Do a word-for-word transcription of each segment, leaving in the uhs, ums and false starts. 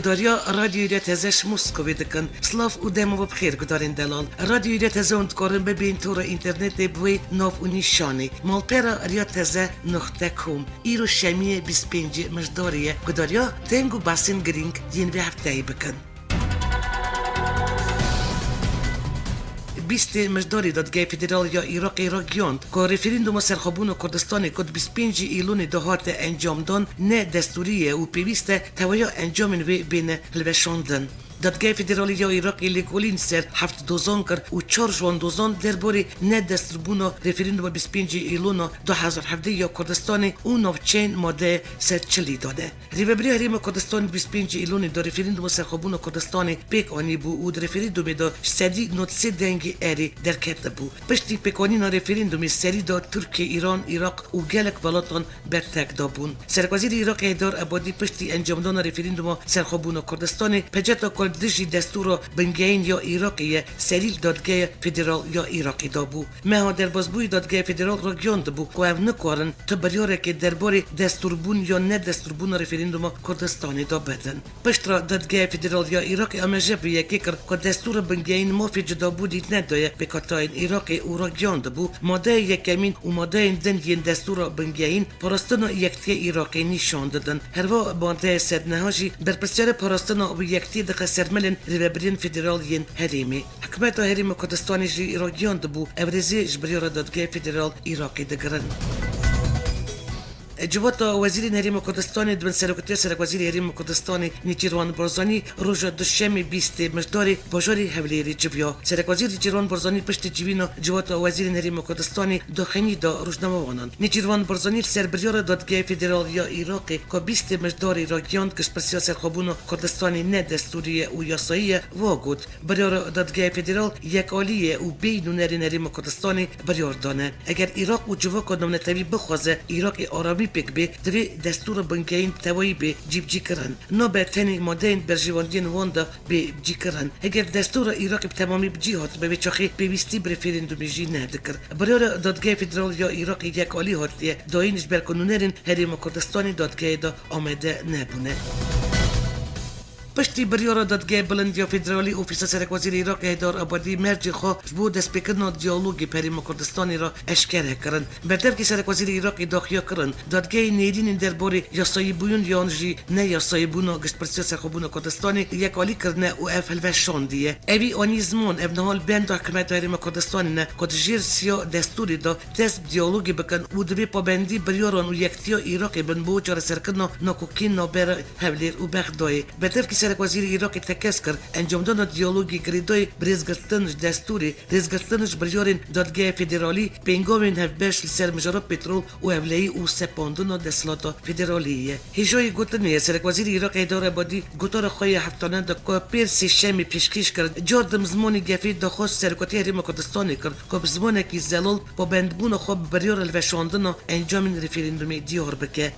Dariya Radyoyê Rêya Teze ji Moskovê dikin. Silav û dema we bi xêr gudarên delal. Radyoyê Rêya Teze hûn dikarin bibên tora înternetê bi wê nav û nîşanê: malpera rêya teze noqte com. Îro şemiyê bîst pêncî Mijdarê ye. Gudariya deng û behsên girîng yên vê hefteyê bikin. Bîstê Mijdarê Dadgeha Federal ya Iraqê ragihand ku referanduma serxwebûna Kurdistanê ku di bîst pêncî Îlonê de hate encamdan ne destûrî ye û pêwîst e tewahiya encamên wê bêne hilweşandin. Dadgeha Federalî ya Iraqê lêkolîn ser heft dozan kir û çar ji wan dozan derbarê nedestûrbûna referanduma bîst pêncî Îlona du hezar hevdeh ya Kurdistanê û navçeyên madeyê sed çilî dane. Rêveberiya Herêma Kurdistanê di bîst pêncî Îlonê de referanduma serxwebûna Kurdistanê pêk anîbû û di referandumê de ji sedî nod sê dengê erê derketibû. Piştî pêkanîna referandumê serî de Tirkiye, Îran, Iraq û gelek welatan bertek dabûn. Serekwezîrê Iraqê Heyder Ebadî piştî encamdana referanduma serxwebûna Kurdistanê peceta ku li dijî destûra bingehîn ya Iraqê ye, serî li Dadgeha Federal ya Iraqê dabû. Meha derbasbûyî Dadgeha Federal ragihiyandibû ku ew nikarin tu biryarekê derbarê destûrbûn ya nedestûrbûna referanduma Kurdistanê de bidin. Piştre Dadgeha Federal ya Iraqê amaje bi yekê kir ku destûra bingehîn mafê cudabûnî nedaye pêkhateyên Iraqê û ragihiyandibû, madeyê yekemîn û madeyên din yên destûra bingehîn parastina yektiya Iraqê nîşan didin. Herwiha madeyê sed neh jî berpirsyarê parastina wî yektiyê dixe ser milên rêvebiriyên federal yên herêmê. Hikûmeta Herêma Kurdistanê jî ragihiyandibû, ev rêzê ji biryara Dadgeha Federal Iraqê digirin. Civata Wezîrên Herêma Kurdistanê di bin serokatiya Serekwezîrê Herêma Kurdistanê Nêçîrvan Barzanî roja Duşemê bîstê Mijdarê bajarê Hewlêrê civiya. Serekwezîr Nêçîrvan Barzanî piştî civîna Civata Wezîrên Herêma Kurdistanê daxuyanî da rojnamevanan. Nêçîrvan Barzanî li ser biryara Dadgeha Federal ya Iraqê ku bîstê Mijdarê ragihand, giştpirsiya serxwebûna Kurdistanê ne destûrî ye û yasayî ye, va got: Biryara Dadgeha Federal yekalî ye û bêyî nûnerên Herêma Kurdistanê biryar dane. Eger Iraq û civaka navnetewî bixwaze Iraqê aramî pêk bê, divê destûra bingehîn bi tevayî bê cîbicîkirin. Nabe tenê madeyên berjewendiyên wan de bê cîkirin. Heger destûra Iraqê bi temamî bi cî hatibe, vê çaxê pêwîstî bi referandumê jî nedikir. Biryara Dadgeha Federal ya Iraqê yekalî hatiye dayîn, ji ber ku nûnerên Herêma Kurdistanê dadgehê de amade nebûne. Piştî biryara Dadgeha Bilind ya Federalî, Ofîsa Serekwezîrê Iraqê Heyder Ebadî mercên xwe ji bo destpêkirina diyalogê bi Herêma Kurdistanê re eşkere kirin. Berdevkê Serekwezîrê Iraqê daxuya kirin, dadgehê nêrînên derbarê yasayîbûyîn yan jî neyasayîbûna giştpirsiya serxwebûna Kurdistanê yekalî kirine û ev hilweşandiye. Evî anî ziman, ev niha li benda hikûmeta Herêma Kurdistanê ne ku di jêr siya destûrê de dest bi diyalogê bikin û divê pabendî biryaran û yektiya Iraqê bin bo çareserkirina nakokiyên navbera Hewlêr û Bexdayê. Berdevkî Serekwezîrê Iraqê tekez kir, encamdana diyalogê girêdayî bi rêzgirtin ji destûrê, rêzgirtin ji biryarên Dadgeha Federalî, pêngavên hevbeş li ser mijara petrol û ewlehî û sepandina desthilata federalî ye. Hêjayî gotinê ye, Serekwezîrê Iraqê Heyder Ebadî gotara xwe ya heftane de ku pêr sêşemê pêşkêş kir, car di zimanê gefê daxwaz Serokatiya Herêma Kurdistanê kir ku bi zimanekî zelal pabendbûna xwe bi biryara hilweşandina encamên referandumê diyar bike.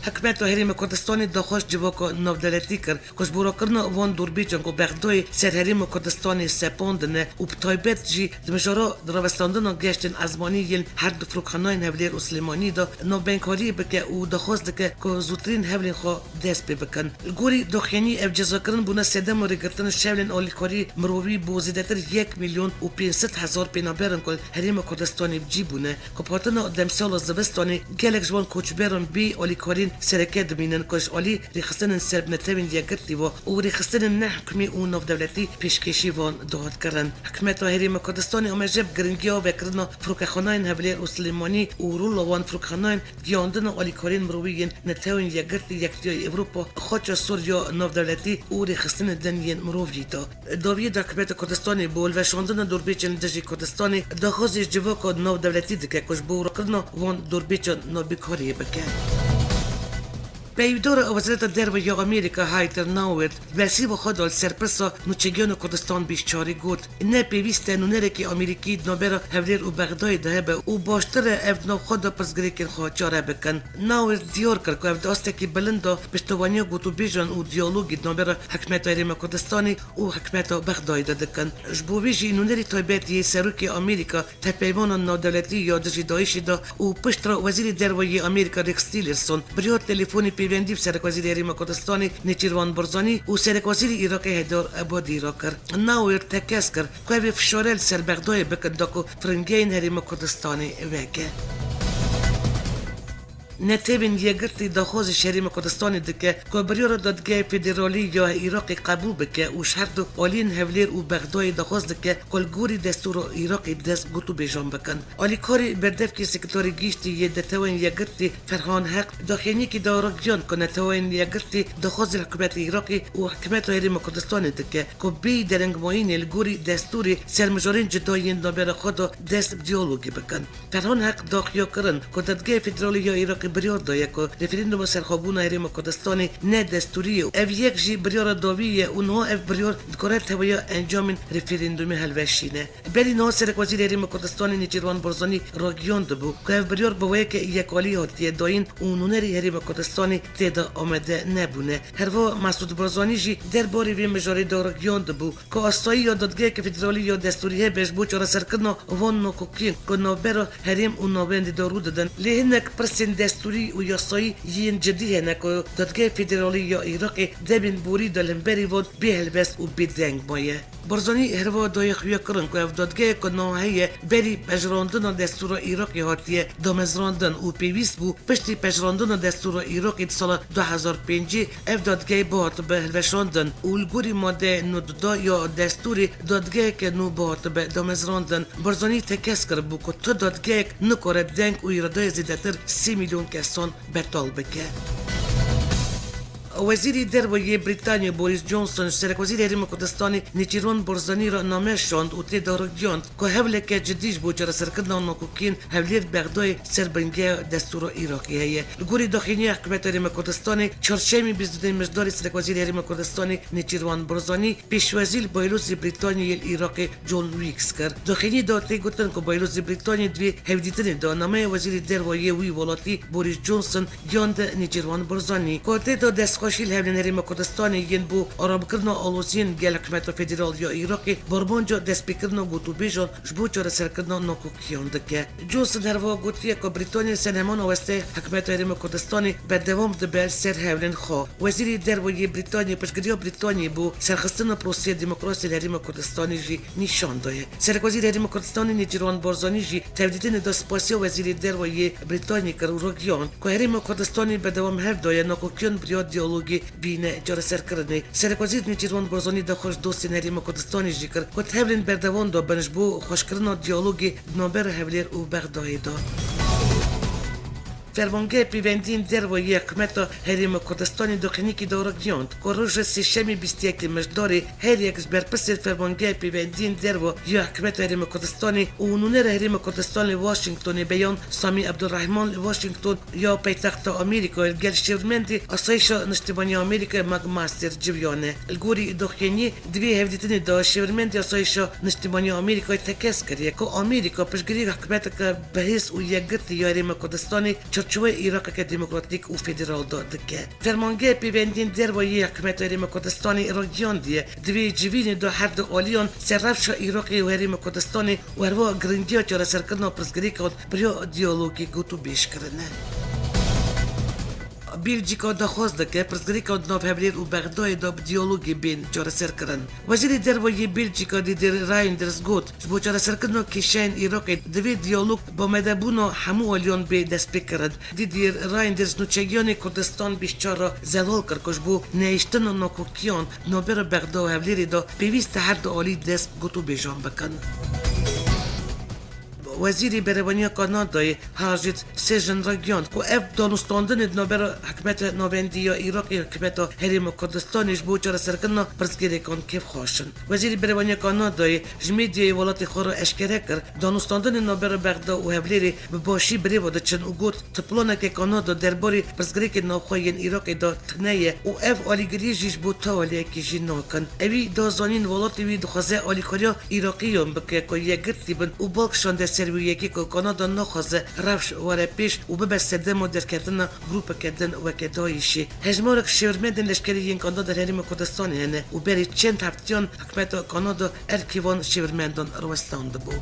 Hikûmeta Herêma Kurdistanê daxwaz civaka navdewletî kir ku ji bo rakirina van dorbêçan ku Bexdayê ser Herêma Kurdistanê sepandine û bi taybet jî di mijara rawestandina geştên ezmanî yên her du firokxanayên Hewlêr û Silêmaniyê de navbengkariyê bike û daxwaz dike ku zûtirîn hewlên xwe dest pê bikin. Li gorî daxuyanî, ev cezakirin bûne sedema rêgirtina şewlên alîkarî mirovî bo zêdetir yek milyon û pênc sed hezar pênaberan ku li Herêma Kurdistanê bi cî bûne. Ku bi hatina demsala zivistanê gelek ji wan koçberan bê alîkariyên sereke dimînin ku ji alî rêxistinên serbinetewên Yekgirtî ve û rêxistinên nehikûmî û navdewletî pêşkêşî van dihat kirin. Hikûmeta Herêma Kurdistanê amaje bi giringiya vekirina firokexanayên Hewlêr û Silêmanî û rola wan firokexanayan giyandina alîkariyên mirovî yên Netewên Yekgirtî, Yekîtiya Ewropa, Xaça Sûriya Navdewletî û rêxistinên din yên mirovî da. Dawiyê di Hikûmeta Kurdistanê bo hilweşandina dorbêçên li dijî Kurdistanê daxwazê ji civaka navdewletî dike ku ji bo rakirina wan dorbêçan navbengkariyê bike. Peyvdara Wezareta Derve ya Amerîka Heather Nauert di bersîva xwe de li ser pirsa nûçegiyana Kurdistan bîst çarî got: Ne pêwîst e nûnerekî Amerîkî di navbera Hewlêr û Bexdayê de hebe û baştir e ev di nav xwe de pirsgirêkên xwe çare bikin. Nauert diyar kir ku ev di astekî bilind de piştevaniya gotûbêjan û diyalogê di navbera Hikûmeta Herêma Kurdistanê û Hikûmeta Bexdayê de dikin. Ji bo vê jî nûnerî taybet yê Serokê Amerîka di hevpeymana navdewletî ya dijî DAIŞê de û piştre Wezîrê Derve yê Amerîka Rex Tillerson biryar telefonî Pêvendî bi Serekwezîrê Herêma Kurdistanê Nêçîrvan Barzanî û Serekwezîrê Îraqê Heyder Ebadî re kir. Navêr tekez kir ku ev ê fişare li ser Bexdayê bikin da ku firingeyên Herêma Kurdistanê veke. Netewên Yekgirtî daxwazê ji Herêma Kurdistanê dike ku biryara Dadgeya Federalî ya Îraqê qebûl bike û ji her du aliyên Hewlêr û Bexdayê daxwaz dike ku li gorî destûra Îraqê dest gotûbêjan bikin. Alîkarê berdevkê Sekreterê Giştî yê Netewên Yekgirtî Ferhan Heq daxuyaniyekî de ragihand ku Netewên Yekgirtî daxwazê li hikûmeta Iraqê û hikûmeta Herêma Kurdistanê dike ku bêyî derengmayînê li gorî destûrê ser mijarên cuda yên navbera xwe de dest bi diyalogê bikin. Ferhan Heq daxuya kirin ku Dadgeya Federalî ya Iraqê biryar daye ku referanduma serxwebûna Herêma Kurdistanê ne destûrî ye û ev yek jî biryara dawî ye û niha ev biryar dikare tevahiya encamên referandumê hilweşîne. Berî niha Serekwezîrê Herêma Kurdistanê Nêçîrvan Barzanî ragihiyandibû ku ev biryar bi wê yekê yekalî hatiye dayîn û nûnerê Herêma Kurdistanê tê de amade nebûne. Herwiha Mesûd Barzanî jî derbarê vê mijarê de ragihiyandibû ku asayî ya dadgeheke federalî ya destûrî hebe ji bo çareserkirina van nakokiyên ku navbera herêm û navendê de rû didin. Lê hinek pirsên destûrî û yasayî yên cidî hene ku Dadgeya Federalî ya Iraqê demên borî de li hemberî van bê helbest û bê deng maye. Barzanî herwiha daye xuyakirin ku ev dadgeheke niha heye berî pejirandina destûra Iraqê hatiye damezrandin û pêwîst bû piştî pejirandina destûra Iraqê di sala du hezar pêncî ev dadgehê bihatibe hilweşandin û li gorî madeyê nod da ya destûrê dadgeheke nû bihatibe damezrandin. Barzanî tekez kiribû ku tu dadgehek nikare deng û îradeyê zêdetir sê milyon kesan betal bike. Wezîrê Derve yê Brîtanyê Boris Johnson ji Serekwezîrê Herêma Kurdistanê Nêçîrvan Barzanî re name şand û tê de ragihand ku hewleke cidî ji bo çareserkirina nakokiyên Hewlêr Bexdayê ser bingeya destûra Iraqê heye. Li gorî daxuyaniya Hikûmeta Herêma Kurdistanê, çarşemê bîst û du Mijdarê Serekwezîrê Herêma Kurdistanê Nêçîrvan Barzanî pêşwazî li Baylozê Brîtanyê yê li Iraqê John Weeks kir. Daxuyaniyê de tê gotin ku Baylozê Brîtanyê di vê hevdîtinê de nameya Wezîrê Derve yê wî welatî Boris Johnson gihand Nêçîrvan Barzanî, ku tê de destxweşî li hevlên Herêma Kurdistanê yên bo arabikirina aloziyên gel hikûmeta federal ya Iraqê bi armanca destpêkirina gotûbêjan ji bo çareserkirina nakokiyan dike. Johnson herwiha gotiye ku Brîtanya li ser heman awesteyê hikûmeta Herêma Kurdistanê berdewam dibe li ser hewlên xwe. Wezîrê Derve yê Brîtanyê piştgiriya Brîtanyê bo serxistina prosesê demokrasiyê li Herêma Kurdistanê jî nîşan daye. Serekwezîrê Herêma Kurdistanê Nêçîrvan Barzanî jî tevdîtinê de spasiya Wezîrê Derve yê Brîtanyê kir û ragihand ku Herêma Kurdistanê berdewam hev daye nakokiyan bi riya diyalogê bîne çareserkirinê. Serekwezîr Nêçîrvan Barzanî daxwaz ji dostên Herêma Kurdistanê jî kir ku di hevlên berdewam de bin ji bo xweşkirina diyalogê di navbera Hewlêr û Bexdayê de. Fermangehê Pêvendiyên Derve yê Hikûmeta Herêma Kurdistanê daxuyaniyekî de ragihand ku roja sêşemê bîst û yekê Mijdarê her yek ji berpirsên Fermangehê Pêvendiyên Derve ya Hikûmeta Herêma Kurdistanê û nûnera Herêma Kurdistanê li Washingtonê beyan Samî Abdulrehman li Washington ya paytexta Amerîkayê li gel şêwirmendê Asayîşa Niştimanî ya Amerîkayê McMaster civiyane. Li gorî daxuyaniyê di vê hevdîtinê de şêwirmendê Asayîşa Niştimanî ya Amerîkayê tekez kiriye ku Amerîka piştgirî hikûmeteke bihêz û yekgirtî ya Herêma Kurdistanê çarçoveyê Iraqeke demokratîk û federal de dike. Fermangehê Pêvendiyên Derve yê Hikûmeta Herêma Kurdistanê ragihandiye, di vê civînê de her du aliyan ser rewşa Iraqê û Herêma Kurdistanê û herwiha giringiya çareserkirina pirsgirêkan bi riya diyalogê gotûbêj kirine. Belçîka daxwaz dike pirsgirêkan di nav Hewlêr û Bexdayê de bi diyalogê bên çareserkirin. Wezîrê Derve yê Belçîka Didier Reynders got, ji bo çareserkirina kêşeyên Iraqê divê diyalog bi amadebûna hemû aliyan bê destpêkirin. Didier Reynders nûçegiyanê Kurdistan bîst û çar re zelal kir ku ji bo nehiştina nakokiyan di navbera Bexda û Hewlêrê de pêwîst e her du alî dest gotûbêjan bikin. Wezîrê Berevaniya Kanadayê Harjit Sajjan ragihand ku ev danûstandinê di navbera hikûmeta navendî ya Iraqê û hikûmeta Herêma Kurdistanê ji bo çareserkirina pirsgirêkan kêfxweş in. Wezîrê Berevaniya Kanadayê ji medyayê welatê xwe re eşkere kir, danûstandinên navbera Bexda û Hewlêrê bi başî bi rê ve diçin û got, tu planeke Kanada derbarê pirsgirêkên navxwe yên Iraqê de tune ye û ev alîgiriyê jî ji bo tu aliyekî jî nakin. Ewî da zanîn, welatê wî dixwaze alîkariya Îraqiyan bike ku yekgirtî bin û bal kişande ser wê yekê ku Kanada naxwaze rewş were pêş û bibe sedema derketina grûpeke din weke DAIŞê. Hejmarek şêwirmendên leşkerî yên Kanada di Herêma Kurdistanê hene û berî çend heftiyan hikûmeta Kanada erkê van şêwirmendan rawestandibû.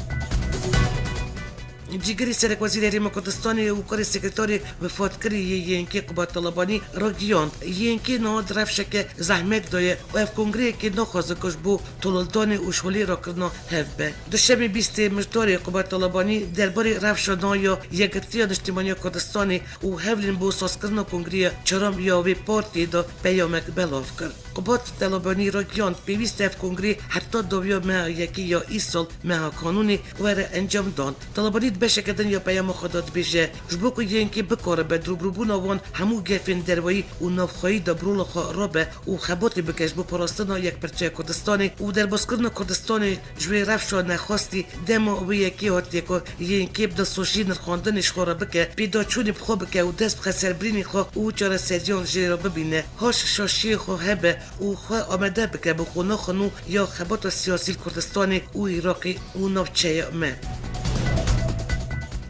Cîgirî Serekwezîrê Herêma Kurdistanê û kurê sekreterê wefatkirî yê Y N K Qubat Talabanî ragihand, Y N K niha di rewşeke zehmet de ye û ev kongreyekê naxwaze ku ji bo tolildanê û ji holê rakirina hev be. Duşemê bîstê Mijdarê Qubat Talabanî derbarê rewşa naya Yekgirtiya Niştîmaniya Kurdistanê û hewlên bo sazkirina kongreya çaram ya vê partiyê de peyamek belav kir. Qubat Talabanî ragihand, pêwîst e ev kongrê heta dawiya meha yekê ya îsal, meha kanûnê, were encamdan. Talabanî di beşeke din ya peyama xwe de dibêje, ji bo ku Y N K bikaribe di rûbirûbûna van hemû gefên derweyî û navxweyî de bi rola xwe rabe û xebatê bike ji bo parastina yekparçeya Kurdistanê û derbazkirina Kurdistanê ji wê rewşa nexwastî, dema wê yekê hatiye ku Y N K bi dilsozî nirxandinê ji xwe re bike, pêdaçûnê bi xwe bike û dest bixe ser birînê xwe û çareseriyan jê re bibîne, haş şaşiyê xwe hebe û xwe amade bike bo qonaxa nû ya xebata siyasî li Kurdistanê û Iraqê û navçeya me.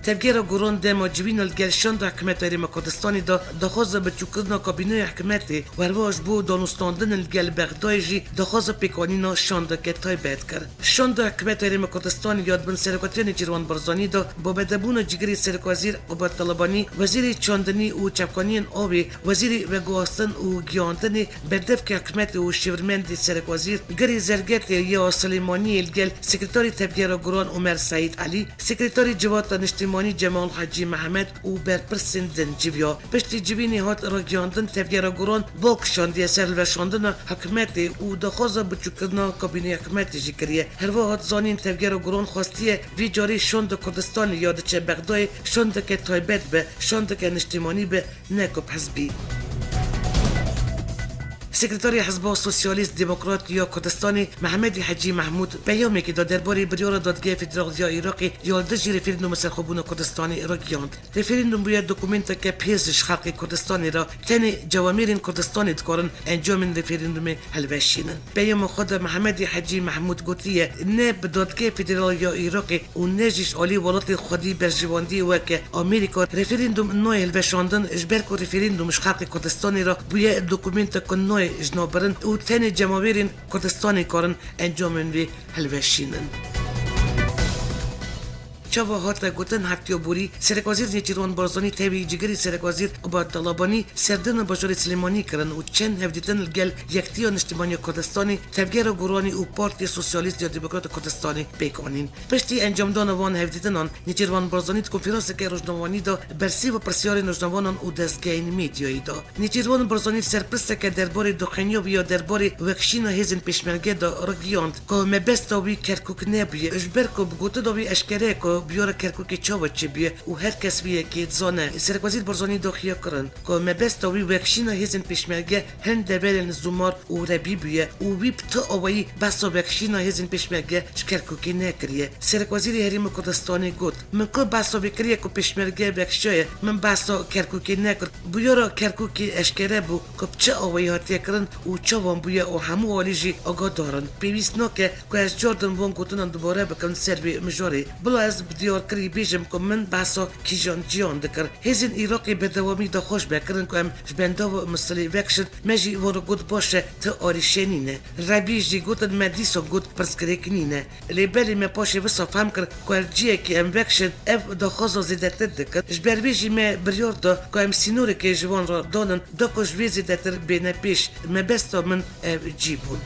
Tevgera Goran dema civîna li gel şanda hikûmeta Herêma Kurdistanê de daxwaza biçûkirina kabîneya hikûmetê û herwiha ji bo danûstandin li gel Bexdayê jî daxwaza pêkanîna şandeke taybet kir. Şanda hikûmeta Herêma Kurdistanê ya di bin serokatiya Nêçîrvan Barzanî de, bi amadebûna cîgirê Serokwezîr Qubat Talabanî, Wezîrê Çandinî û Çavkaniyên Avê, Wezîrê Veguhastin û Gihandinê, berdevkê hikûmetê û şêwirmendê Serokwezîr, Girê Zergetê ya Silêmaniyê li gel Sekreterê Tevgera Guran Omer Seîd Elî, Sekreterê Civata Niştîmanî Cemal Hecî Mehmet û berpirsên din civiya. Piştî civînê hat ragihandin, Tevgera Guran bal kişandiye ser hilweşandina hikûmetê û daxwaza biçûkirina kabîneya hikûmetê jî kiriye. Herwiha hat zanîn, Tevgera Guran xwestiye vê carê şanda Kurdistanê ya diçe Bexdayê şandeke taybet be, şandeke niştîmanî be, ne ku bi hizbî. Sekreterê Hizba Sosyalîst Demokrat ya Kurdistanê Mehmedî Hecî Mehmûd peyamekê da derbarê biryara Dadgeha Federal ya Iraqê ya li dijî referandûma serxwebûna Kurdistanê ragihand. Referandûm bûye dokumenteke pêz ji xelkê Kurdistanê re, tenê cewamêrên Kurdistanê dikarin encamên referandûmê hilweşînin. Peyama xwe de Mehmedî Hecî Mehmûd gotiye, ne bi Dadgeha Federal ya Iraqê û ne jî ji alî welatên xwedî berjewendiyê weke Amerîka referandûm nayê hilweşandin, ji ber ku referandûm ji xelkê Kurdistanê re bûye dokumentek ku nayê ji nav birin û tenê cemawêrên Kurdistanê karin encamên wê hilweşînin. Çawa hate gotin, heftiya borî Serekwezîr Nêçîrvan Barzanî tevî cîgirî Serekwezîr Qubat Talabanî serdana bajarê Silêmanî kirin û çend hevdîtin li gel Yektiya Niştîmaniya Kurdistanê, Tevgera Guranî û Partiya Sosyalîst ya Demokrata Kurdistanê pêk anîn. Piştî encamdana van hevdîtinan, Nêçîrvan Barzanî di konferanseke rojnamevanî de bersîva pirsyarên rojnamevanan û dezgehên medyayê da. Nêçîrvan Barzanî ser pirseke derbarê daxuyaniya wî ya derbarê wekşîna hêzên pêşmerge de ragihand ku mebesta wî Kerkûk nebûye, ji ber ku bi gotina wî eşkere ye ku biyara Kerkûkê çawa çêbûye û her kes vê yekê dizane. Serekwezîr Barzanî daxuya kirin ku mebesta wî wekşîna hêzên pêşmerge hin deverên Zûmar û Rebî bûye û wî bi ti awayî behsa vekşîna hêzên pêşmerge ji Kerkûkê nekiriye. Serekwezîrê Herêma Kurdistanê got, Min ku behsa vê kiriye ku pêşmerge vekşiyaye, min behsa Kerkûkê nekir. Bûyera Kerkûkê eşkere bû ku bi çi awayî hatiye kirin û çawa bûye û hemû alî jî agadar in. Pêwîst nake ku ez cardin van gotinan dubare bikim ser vê mijarê. Bila ez bi diyarkirî bêjim ku min behsa kîjan ciyan dikir. Hêzên Iraqê berdewamî daxwaz vekirin ku em ji bendava Misilê vekşin, me jî van re got, Baş e, ti arîşe nîne. Rebî jî gotin, Me dîsa got, Pirsgirêk nîne. Lê belê me paşê wisa fehm kir ku ev ciyekî em vekşin, ev daxwaza zêdetir dikir. Ji ber vê jî me biryar da ku em sînoreke ji wan re danin, da ku ji vê zêdetir bêne pêş. Mebesta min ev cî bûn.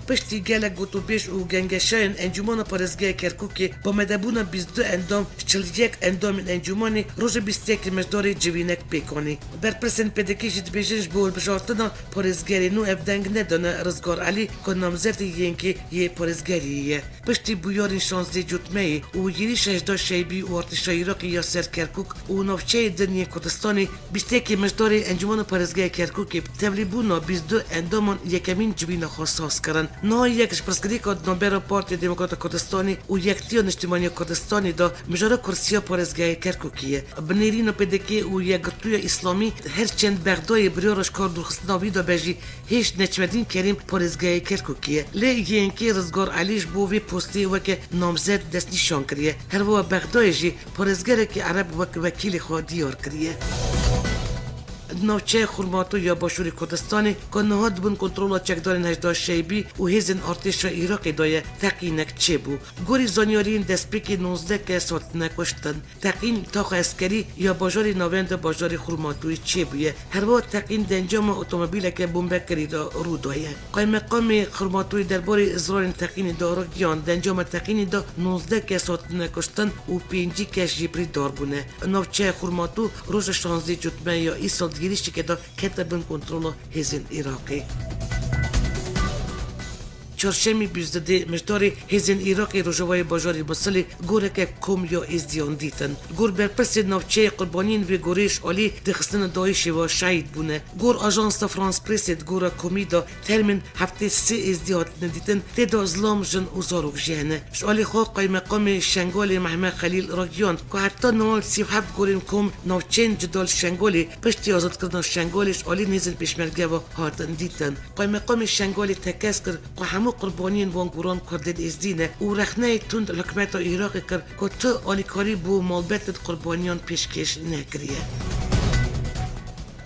Piştî gelek gotûbêj û gengeşeyên Encûmena Parêzgeha Kerkûkê, bi amadebûna bîst û du endam, çil yek endamên encûmenê, roja bîst yekê Mijdarê civînek pêk anî. Berpirsên P D K jî dibêjin, ji bo hilbijartina parêzgerê nû ev deng nedane Rizgar Elî ku namzedê Y N K yê parêzgeriyê ye. Piştî bûyerên şazdeh Cotmeyê û êrîşa hejda Şeybî û artêşa Iraqê ya ser Kerkûk û navçeyê din yên Kurdistanê, bîst yekê Mijdarê Encûmena Parêzgeha Kerkûkê bi tevlîbûna bîst û du endaman yekemîn civîna xwe saz kirin. Niha yek ji pirsgirêka di navbera Partiya Demokrata Kurdistanê û Yektiya Niştîmaniya Kurdistanê de mijara kursiya parêzgehê Kerkûkê ye. Bi nêrîna P D K û Yekgirtûya Îslamî, her çend Bexdayê biryara ji kar dûrxistina wî de be jî, hêj Necmedîn Kerîm parêzgehê Kerkûkê ye. Lê Y N K Rizgar Elî ji bo vê postê weke namzed destnîşan kiriye. Her wiha Bexdayê jî parêzgerekî Ereb wek wekîlê xwe diyar kiriye. Di navçeya Xurmatû ya Başûrê Kurdistanê ku niha di bin kontrola çekdarên Hejda Şeybî û hêzên artêşa Iraqê de ye, teqînek çêbû. Gorî zanyariyên destpêkê nozdeh kes hatine kuştin. Teqîn taxa eskerî ya bajarê navenda bajarê Xurmatûyê çêbûye. Herwiha teqîn di encama otomobîleke bombekirî de rû daye. Qaymeqamê Xurmatûyê derbarê ziranên teqînê de ragihand, di encama teqînê de nozdeh kes hatine kuştin û pêncî kes jî birîndar bûne. Navçeya Xurmatû roja şazdeh Cotmeya îsal di êrişeke de kete bin kontrola hêzên Iraqê. Çarşemî bîst dê Mijdarê hêzên Iraqê rojavayê bajarê Misilê goreke kom ya Êzdiyan dîtin. Gor berpirsê navçeyê qurbaniyên vê gorê ji alî dixistina DAIŞê ve şehîd bûne. Gor Ajansa France Pressê di gora komî de termên heftê sê Êzdî hatine dîtin, tê de zilam, jin û zarok jî hene. Ji alî xwe Qaymeqamê Şengalê Mehmet Xelîl ragihand ku heta niha li sî û heft gorên kom navçeyên cuda li Şengalê piştî azadkirina Şengalê ji alî hêzên pêşmerge ve hatin dîtin. Qaymeqamê Şengalê tekez kir ku hemû qurbaniyên van goran Kurdên Êzdî ne û rexneyê tund li hikûmeta Iraqê kir ku tu alîkarî bo malbetên qurbaniyan pêşkêş nekiriye.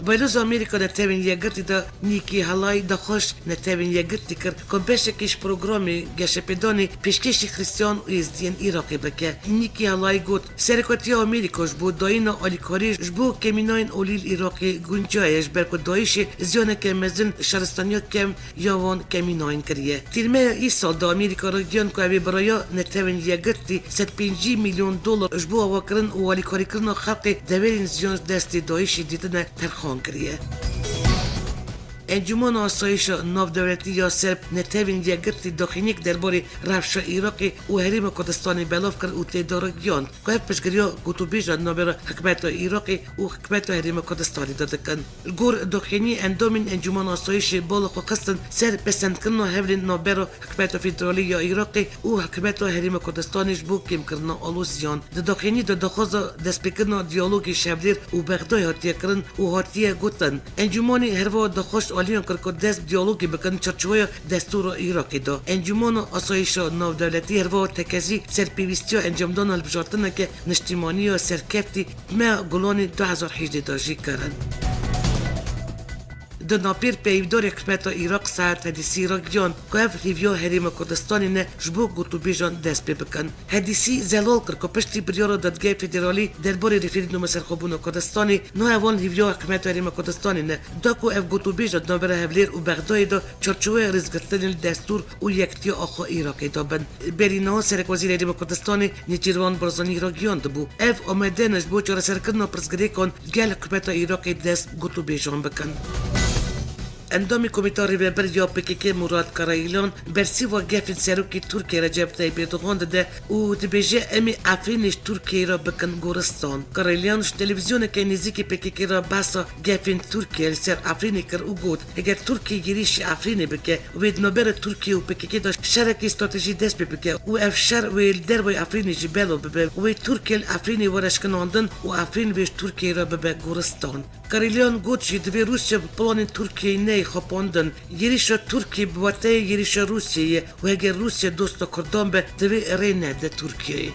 Baloza Amerîka Netewên Yekgirtî de Nikki Haley daxwaz Netewên Yekgirtî kir ku beşekî ji programê geşepêdanê pêşkêşî Xristiyan û Êzdiyên Iraqê bike. Nikki Haley got, Serokatiya Amerîka ji bo dayîna alîkarî ji bo kemînayên olî li Iraqê guncaye, ji ber ku DAIŞê ziyaneke mezin şaristaniya kevn ya van kemînayên kiriye. Tîrmeya îsal de Amerîka ragihand ku ev ê bi raya Netewên Yekgirtî sed pêncî milyon dolar ji bo avakirin û alîkarîkirina xelkê deverên ziyan ji destê DAIŞê dîtine terxan kiriye. Encûmena Asayîşa Navdewletî ya Serb Netewên Yekgirtî daxuyaniyek derbarê rewşa Iraqê û Herêma Kurdistanê belav kir û tê de ragihand ku ev piştgiriya gotûbêja di navbera hikûmeta Iraqê û hikûmeta Herêma Kurdistanê de dikin. Li gor daxuyaniyê endamên Encûmena Asayîşê bala xwe xistin ser pesendkirina hevlên navbera hikûmeta federalî ya Iraqê û hikûmeta Herêma Kurdistanê ji bo kêmkirina aloziyan. Di daxuyaniyê de daxwaza destpêkirina diyalogê ji hevlêr û Bexdayê hatiye kirin û hatiye gotin, Encûmanê herwiha daxwaz ji aliyan kir ku dest bi diyalogê bikin çarçoveya destûra Iraqê de. Encûmana Asayîşa Navdewletî herwiha tekezî ser pêwîstiya encamdana hilbijartineke niştîmanî ya serkeftî di meha Gulanê du hezar hejdeh de jî kirin. Di navpêr peyvdarê hikûmeta Iraq Sead Hedîsî ragihand ku ev hêviya Herêma Kurdistanê ne ji bo gotûbêjan dest pê bikin. Hedîsî zelal kir ku piştî biryara Dadgeha Federalî derbarê referandûma serxwebûna Kurdistanê, niha evan hêviya hikûmeta Herêma Kurdistanê ne, da ku ev gotûbêja di navbera hevlêr û Bexdayê de çarçoveya rêzgirtinê li destûr û yekitiya axa Iraqê de bin. Berî niha Serekwezîrê Herêma Kurdistanê Nêçîrvan Barzanî ragihiyandibû, ev amade ne ji bo çareserkirina pirsgirêkan gel hikûmeta Iraqê dest gotûbêjan bikin. Endamê Komîta Rêvebir ya P K K Murat Karayilan bersîva gefên Serokê Tirkiyê Recep Tayyip Erdogan dide û dibêje, Em ê Efrînê ji Tirkiyeyê re bikin goristan. Karayilan ji televîzyoneke nêzîkî P K K re behsa gefên Tirkiye li ser Efrînê kir û got, Heger Tirkiye yêrîşî Efrînê bike, wê di navbera Tirkiye û P K K de şerekî stratejî dest pê bike û ev şer wê li dervayî Efrînê jî belav bibe, wê Tirkiye li Efrînê were şkinandin û Efrîn wê ji Tirkiyeyê re bibe goristan. Karelyan got jî, divê Rûsya bi planên Tirkiyeyê neyê xapandin. Yêrîşa Tirkiyê bi wateyê yêrîşa Rûsyayê ye û heger Rûsya dosta Kurdan be, divê rê nede Tirkiyeyê.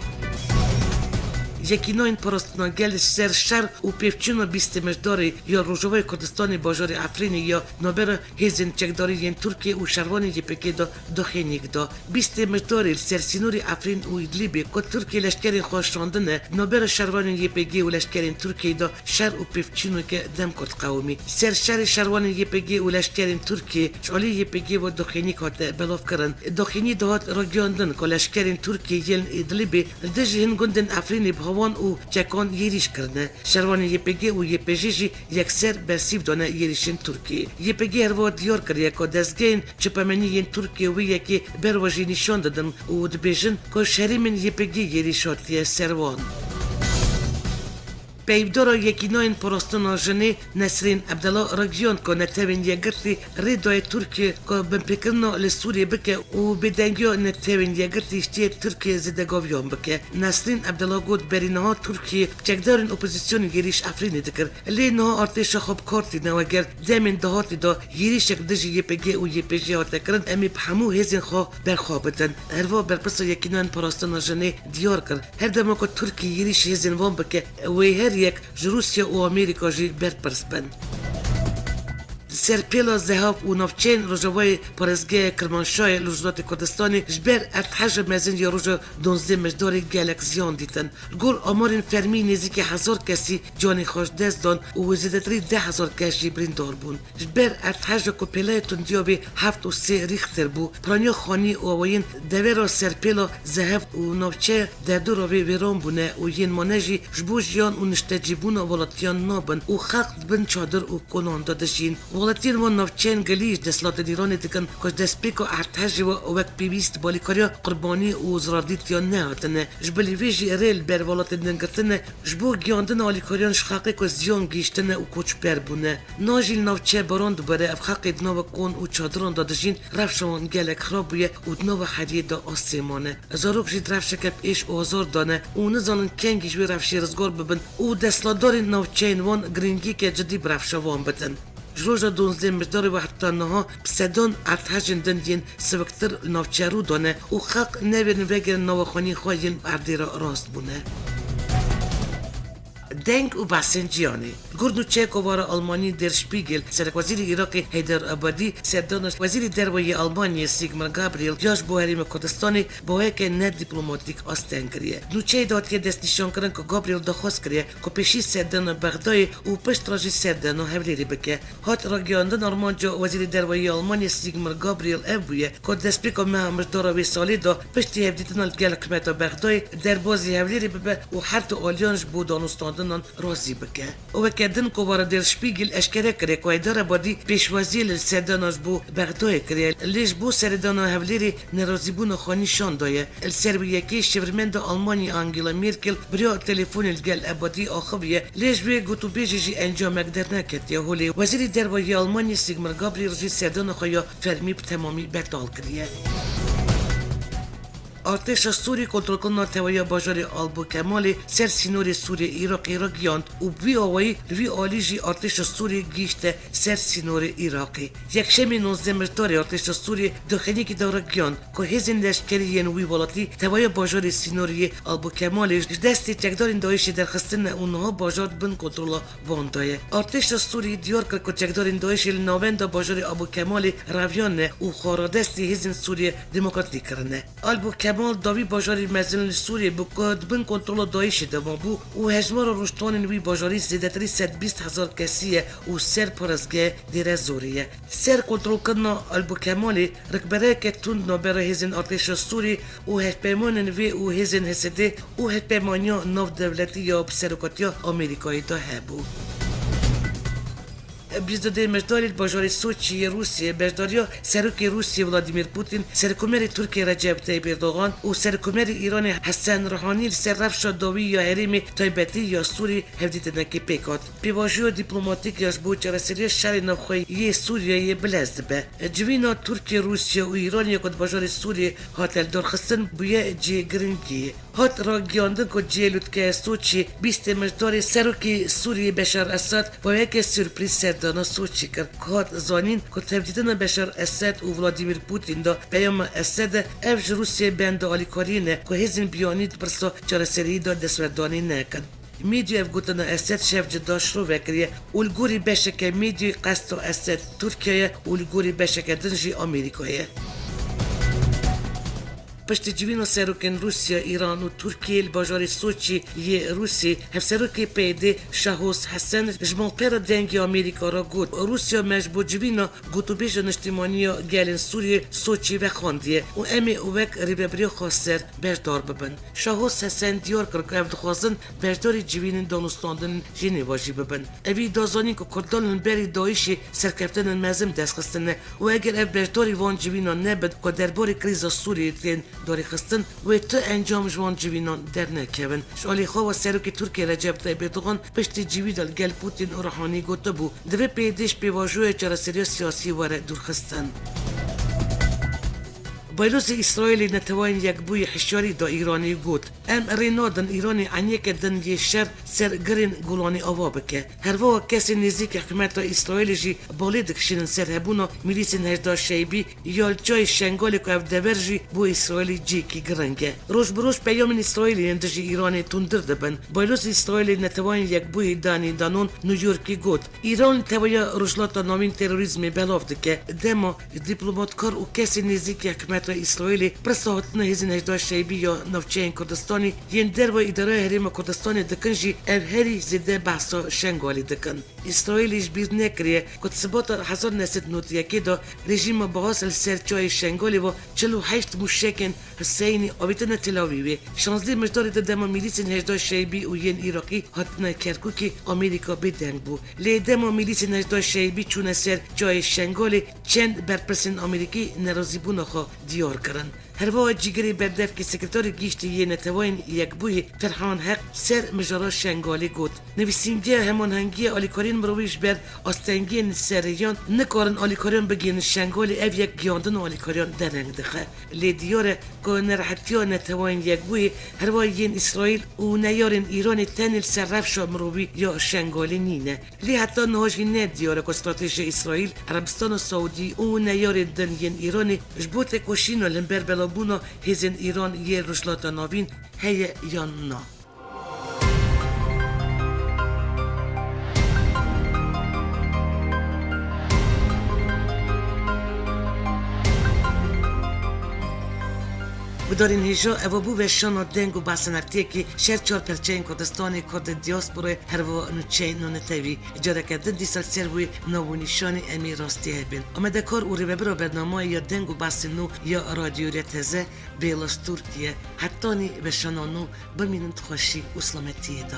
Yekînayên Parastina Gel ji ser şer û pêvçûna bîstê Mijdarê ya Rojavayê Kurdistanê bajarê Efrînê ya navbera hêzên çekdarî yên Tirkiyê û şervanên Y P G de daxuyaniyek da. Bîstê Mijdarê li ser sînorê Efrîn û Îdlîbê ku Tirkiye leşkerên xwe şandine, navbera şervanên Y P G û leşkerên Tirkiyeyê de şer û pêvçûneke dem kurt qewimî. Ser şerê şervanên Y P G û leşkerên Tirkiyê ji alî Y P G ve daxuyaniyek hate belavkirin. Daxuyaniyê de hat ragihandin ku leşkerên Tirkiyê yên li Îdlîbê li dijî hin gundên Efrînê bi hawan û çekan yêrîş kirine. Şervanên Y P G û Y P G jî yekser bersîv dane yêrîşên Tirkiyê. Y P G herwiha diyar kiriye ku dezgehên çepemenî yên Tirkiyê wê yekê ber we jî nîşan didin û dibêjin ku ji herêmên Y P G yêrîş hatiye ser wan. Peyvdara Yekînayên Parastina Jinê Nesrîn Ebdela ragihand ku Netewên Yekgirtî rê daye Tirkiye ku binpêkirina li Sûriyê bike û bêdengiya Netewên Yekgirtî ji tiyê Tirkiye zêdegaviyan bike. Nesrîn Ebdela got, Berî niha Tirkiye çekdarên opozîsyonê yêrîş Efrînê dikir. Lê niha artêşa xwe bi kar tîne, weger demên dahatî de yêrîşek dijî Y P G û Y P G hate kirin, em ê bi hemû hêzên xwe berxwe bidin. Herwiha berpirsa Yekînayên Parastina Jinê diyar kir, her dema ku Tirkiye yêrîşî hêzên wan bike, wê her yek ji Rûsya û Amerîka jî berpirs bin. Serpêla Zehav û navçeyên rojavayê parêzgeha Kirmanşahê li Rojhilatê Kurdistanê ji ber erdheja mezin ya roja duwazdeh Mejdarê gelek ziyan dîtin. Li gor amarên fermî nêzîkî hezar kesî canê xwe ji dest dan û wê zêdetirî deh hezar kes jî birîndar bûn. Ji ber erdheja ku pêlaya tundiya wê heft û sê Rîxter bû, piraniya xanî û awayên devera Serpêla Zehev û navçeya derdora wê wêran bûne û yên mane jî ji bo jiyan û niştecîbûna welatiyan nabin û xelk di bin çadir û konan de dijîn. Welatiyên van navçeyên gilî ji desthilatên Îranê dikin ku ji destpêka erdhejê ve wek pêwîst bi alîkariya qurbanî û zirardîtiyan nehatine. Ji bilî vê jî rê li ber welatên din girtine, ji bo giyandina alîkariyan ji xelkê ku ziyan gihîştine û koçber bûne. Niha jî li navçeya Baran dubare ev xelkê di nava kon û çadiran de dijîn, rewşa wan gelek xirab bûye û di nava heriyê de asê mane. Zarok jî di rewşeke bi êş û azar de ne û nizanin kengî ji wê rewşê rizgar bibin û desthilatdarên navçeyên wan giringiyeke cidî bi rewşa wan bidin. Ji roja duwazdeh Mijdarê ve heta niha bi sedan erdhejên din yên siviktir li navçeya rû dane û xelk nevêrin vegerin nava xaniyên xwe yên erdê re rast bûne. Deng û behsên cîhanê. Li gor nûçeya kovara Almanî Der Spiegel, serekwezîrê Iraqê Heyder Ebadî serdana wezîrê derve yê Almanyayê Sigmar Gabriel ya ji bo Herêma Kurdistanê bi weke ne dîplomatîk asteng kiriye. Di nûçeyê de hatiye destnîşankirin ku Gabriel daxwaz kiriye ku pêşî serdana Bexdayê û piştre jî serdana Hewlêrê bike. Hat ragihandin, armanca Wezîrê Derve yê Almanyayê Sigmar Gabriel ev bûye ku destpêka meha Mijdara wê salê de piştî hevdîtina li gel hikûmeta Bexdayê derbazî Hewlêrê bibe û her du aliyan ji bo danûstandinan razî bike. Weke din kovara Der Spiegel eşkere kiriye ku Heyder Ebadî pêşwaziyê li serdana ji bo Bexdayê kiriye, lê ji bo seredana Hewlêrê nerazîbûna xwe nîşan daye. Li ser wê yekê şêwirmenda Almanyayê Angela Merkel bi riya telefonê li gel Ebadî axiviye, lê ji wê gotûbêjê jî encamek derneketiye holê. Wezîrê Derve yê Almanyayê Sigmar Gabriel jî serdana xwe ya fermî bi temamî betal kiriye. Artêşa Sûrî kontrolkirina tewahiya bajarê Albu Kemalê ser sînorê Sûriyê Iraqê ragihand û bi vî awayî li vî alî jî artêşa Sûrî gihîşte ser sînorê Iraqê. Yekşemê nozdeh Mijdarê artêşa Sûrî daxuyaniyekê de ragihand ku hêzên leşkerî yên wî welatî tewahiya bajarê sînorî yê Albu Kemalê ji destê çekdarên DAIŞê derxistine û niha bajar di bin kontrola wan de ye. Artêşa Sûrî diyar kir ku çekdarên DAIŞê li navenda bajarê Abu Kemalê reviyane û xwe radestî hêzên Sûriya Demokratîk kirine. Albu Kemal dawî bajarê mezin li Sûriyê bû ku di bin kontrola DAIŞê de mabû û hejmara rûniştvanên wî bajarî zêdetirî sed bîst hezar kesî ye û ser parêzgeha Dêre Zorê ye. Ser kontrolkirina Albu Kemalê rikbereke tund navbera hêzên artêşa Sûrî û hevpeymanên wê û hêzên H S D û hevpeymaniya navdewletî ya bi serokatiya Amerîkayê de hebû. Bîst û duyê Mijdarê li bajarê Soçî yê Rûsiyê beşdariya Serokê Rûsiyê Vladimir Putin, Serokkomarê Tirkiyê Recep Tayyip Erdogan û Serokkomarê Îranê Hesen Ruhanî li ser rewşa dawî ya herêmê, taybetî ya Sûrî, hevdîtinekê pêk hat. Pêvajoya dîplomatîk ya ji bo çareseriya şerê navxweyî yê Sûriyeyê bilez dibe. Civîna Tirkiye, Rûsiye û Îranê ku di bajarê Sûriyê hate lidarxistin bûye cihê giringî. Hat ragihandin ku cihê lûtkeya Soçî bîstê Mijdarê serokê Sûriyê Beşar Esad bi weke surprîz serdana Soçî kir. Hat zanîn ku tevdîtina Beşar Esad û Vladimir Putin de peyama Esad e, ev ji Rûsiyê benda alîkariyê ne ku hêzên biyanî di pirsa çareseriyê de destwerdanê nekin. Medyaya ev gotina Esed şev cuda şirove kiriye û li gorî beşeke medyayê qesta Esed Tirkiye ye û li gorî beşeke din jî Amerîka ye. Piştî civîna serokên Rûsya, Îran û Tirkiyê li bajarê Soçî yê Rûsî, hevserokê P Y D Şahos Hesen ji malpera Dengê Amerîka re got, Rûsya me ji bo civîna gotûbêja niştimanî ya gelên Sûriyê Soçî vexwandiye û em ê wek rêvebiriya xweser beşdar bibin. Şahos Hesen diyar kir ku ev dixwazin beşdarî civînên danûstandin Jenêva jî bibin. Evî da zanîn ku Kurdan li hemberî DAIŞê serkeftên mezin bi dest xistine û eger ev beşdarî van civînan nebin ku derbarê krîza Sûriyê tên darêxistin, wê tu encam ji wan civînan dernekevin. Ji alî xwe ve Serokê Tirkiyê Recep Tayyip Erdogan piştî civîna li gel Putin û Ruhanî gotibû, divê P Y D ji pêvajoya çareseriya siyasî were dûrxistin. Baylozê Îsraîlê Neteweyên Yekbûyî hişyarî da Îranê û got, em rê nadin Îranê eniyeke din yê şer ser girên Golanê ava bike. Herwiha kesên nêzîk hikûmeta Îsraîlê jî balê dikişînin ser hebûna milîsên Hejda Şeybî ya li Çiyayê Şengalê ku ev dever jî bo Îsraîlê cihekî giring e. Roj bi roj peyamên Îsraîlê yên dijî Îranê tundtir dibin. Baylozê Îsraîlê Neteweyên Yekbûyî Danî Danon New Yorkê got, Îran li tevahiya Rojhilata Navîn terorîzmê belav dike. Dema dîplomatkar û kesên nêzîkî hikûmeta Îsraîlê pirsa hatina hêzên Hejda Şeybî ya navçeyên Kurdistanê yên dervayî îdareya Herêma Kurdistanê dikin jî ev herî zêde behsa Şengalê dikin. Îsraîlê ji bîr nekiriye ku di Sibata hezar neh sed û nod û yekê de rejîma Baas li ser Çiyayê Şengalê ve çil û heşt mûşekên Huseyînî avêtine Tel Avîvê. Şazdeh Mijdarê de dema milîsên Hejda Şeybî û yên Iraqî hatine Kerkûkê, Amerîka bêdeng bû. Lê dema milîsên Hejda Şeybî çûne ser Çiyayê Şengalê, çend berpirsên Amerîkî nerazîbûna xwe diyar kirin. Herwiha cîgirê berdevkê Sekreterê Giştî yê Neteweyên Yekbûyî Ferhan Heq ser mijara Şengalê got, Nivîsîngeha Hemanhengiya Alîkariyên Mirovî ji ber astengiyên serhildan nikarin alîkariyan bigihînin Şengalê, ev yek giyandina alîkariyan dereng dixe. Lê diyar e ku nerehetiya Neteweyên Yekbûyî, herwiha yên Îsraîl û neyarên Îranê tenê li ser rewşa mirovî ya Şengalê nîne. Lê heta niha jî ne diyar e ku stratejiya Îsraîl, Erebistana Saûdî û neyarên din yên Îranê ji bo têkoşîna li hember belavbûna hêzên Îran yê Rojhilata Navîn heye yan na. Gudarên hêja, eva bû veşana deng û behsa hefteyekî ji her çar perçeyên Kurdistanê, Kurd ê diyasporayê, herwiha nûçeyên nûnetewî. Careke din dîsa li ser wê nav û nîşanê em ê rastî hebin. Amadekar û rêvebira bernameyê ya deng û behsên nû ya Radyo Rêya Teze, Bêla Stûrkî ye. Hetanî veşana nû, bimînin di xweşî û selametiyê de.